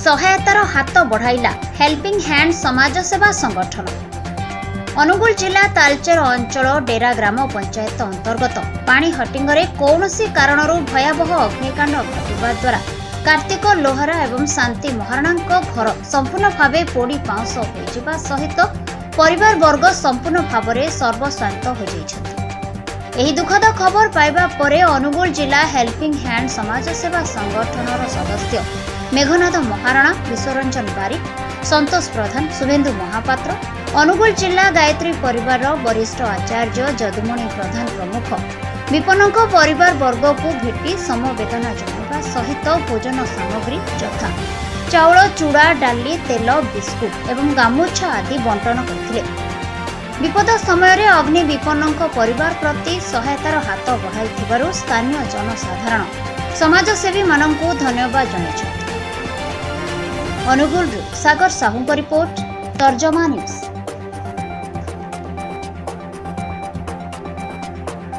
ସହାୟତାର ହାତ ବଢ଼ାଇଲା helping hand ସମାଜସେବା ସଂଗଠନ। ଅନୁଗୁଳ ଜିଲ୍ଲା ତାଳଚେର ଅଞ୍ଚଳ ଡେରା ଗ୍ରାମ ପଞ୍ଚାୟତ ଅନ୍ତର୍ଗତ ପାଣିହଟିଙ୍ଗରେ କୌଣସି କାରଣରୁ ଭୟାବହ ଅଗ୍ନିକାଣ୍ଡ ଘଟିବା ଦ୍ୱାରା କାର୍ତ୍ତିକ ଲୋହରା ଏବଂ ଶାନ୍ତି ମହାରଣାଙ୍କ ଘର ସମ୍ପୂର୍ଣ୍ଣ ଭାବେ ପୋଡ଼ି ପାଉଁଶ ହୋଇଯିବା ସହିତ ପରିବାର ବର୍ଗ ସମ୍ପୂର୍ଣ୍ଣ ଭାବରେ ସର୍ବସ୍ୱାନ୍ତ ହୋଇଯାଇଛନ୍ତି। ଏହି ଦୁଃଖଦ ଖବର ପାଇବା ପରେ ଅନୁଗୁଳ ଜିଲ୍ଲା ହେଲ୍ପିଂ ହ୍ୟାଣ୍ଡ ସମାଜସେବା ସଂଗଠନର ସଦସ୍ୟ ମେଘନାଦ ମହାରଣା, ବିଶ୍ୱରଞ୍ଜନ ବାରିକ, ସନ୍ତୋଷ ପ୍ରଧାନ, ଶୁଭେନ୍ଦୁ ମହାପାତ୍ର, ଅନୁଗୁଳ ଜିଲ୍ଲା ଗାୟତ୍ରୀ ପରିବାରର ବରିଷ୍ଠ ଆଚାର୍ଯ୍ୟ ଯଦୁମଣି ପ୍ରଧାନ ପ୍ରମୁଖ ବିପନ୍ନଙ୍କ ପରିବାର ବର୍ଗକୁ ଭେଟି ସମବେଦନା ଜଣାଇବା ସହିତ ଭୋଜନ ସାମଗ୍ରୀ ଯଥା ଚାଉଳ, ଚୁଡ଼ା, ଡାଲି, ତେଲ, ବିସ୍କୁଟ ଏବଂ ଗାମୁଛା ଆଦି ବଣ୍ଟନ କରିଥିଲେ। ବିପଦ ସମୟରେ ଅଗ୍ନି ବିପନ୍ନଙ୍କ ପରିବାର ପ୍ରତି ସହାୟତାର ହାତ ବଢ଼ାଇଥିବାରୁ ସ୍ଥାନୀୟ ଜନସାଧାରଣ ସମାଜସେବୀମାନଙ୍କୁ ଧନ୍ୟବାଦ ଜଣାଇଛନ୍ତି। ଅନୁଗୁଳରୁ ସାଗର ସାହୁଙ୍କ ରିପୋର୍ଟ, ତର୍ଜମା ନ୍ୟୁଜ୍।